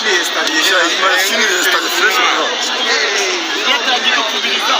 Imashini yesitariye. Imashini yesitariye fresh bro. Yatangiye gupfubiriza.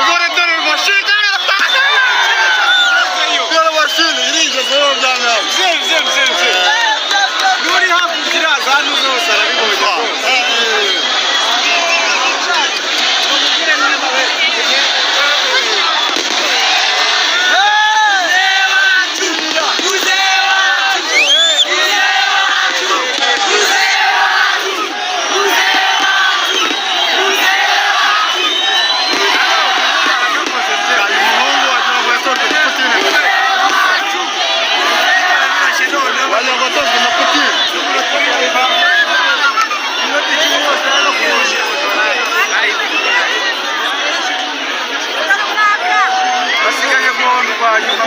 Dore dore mashini. Dore mashini irigezeho byanga. Mzee, mzee, mzee. Nuri hakurya hano zose arabibonye rwose. Umuhungu wagira ngo yatojwe na Putin. Wagira ngo yatojwe na Putin. Basigaye guhondwa nyuma.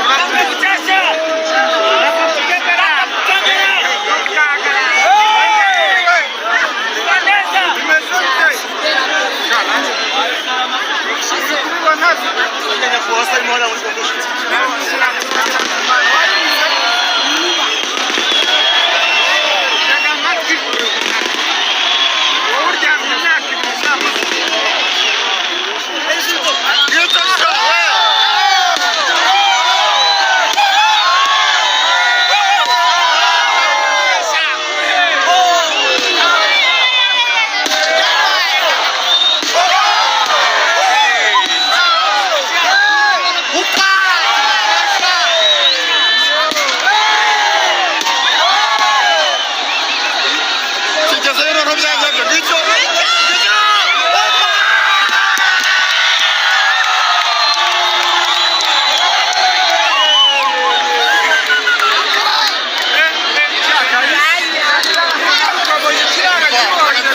Kigezeyo noneho byanyabyo ngicyo.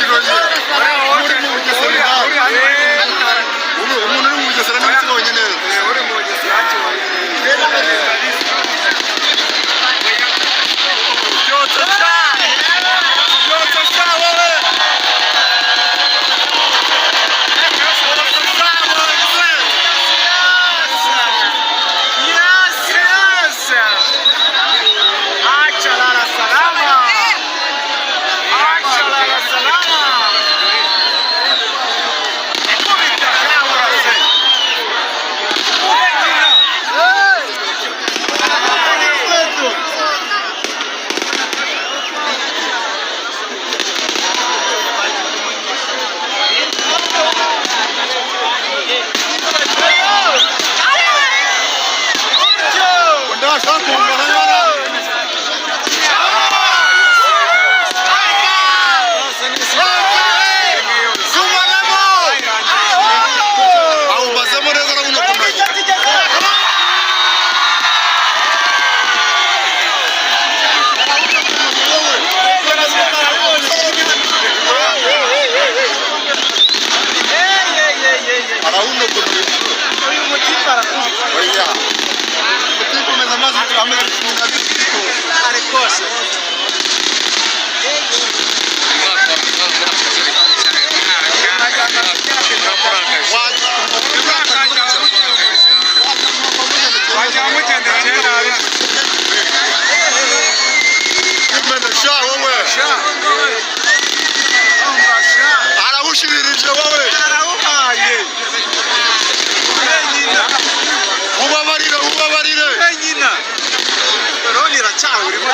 Uri mu Bugesera nawe. Ubu umuntu uri mu Bugesera niwe ukibonye neza. Uri mu Bugesera akibonye neza. Byotsa sha! Byotsa sha wowe! Byotsa sha wowe! Yes, yes. Acha lala salama. Acha lala salama. Kubita urase. Wenyina. Ndashaka kungana. Gumanamo! Awubazemo neza urabona ukuntu. Arawuno ukuntu. Uyu mutipe arakubita. Oya. Utipe umeze amazi ameze nk'umuntu. Ari kose. Wajya mugendera nabi. Sha wowe. Sha. Umva sha. Arawushibirije wowe. Arawuhaye. Wenyina. Ubabarire, ubabarire. Wenyina. Roni iracyawurimo.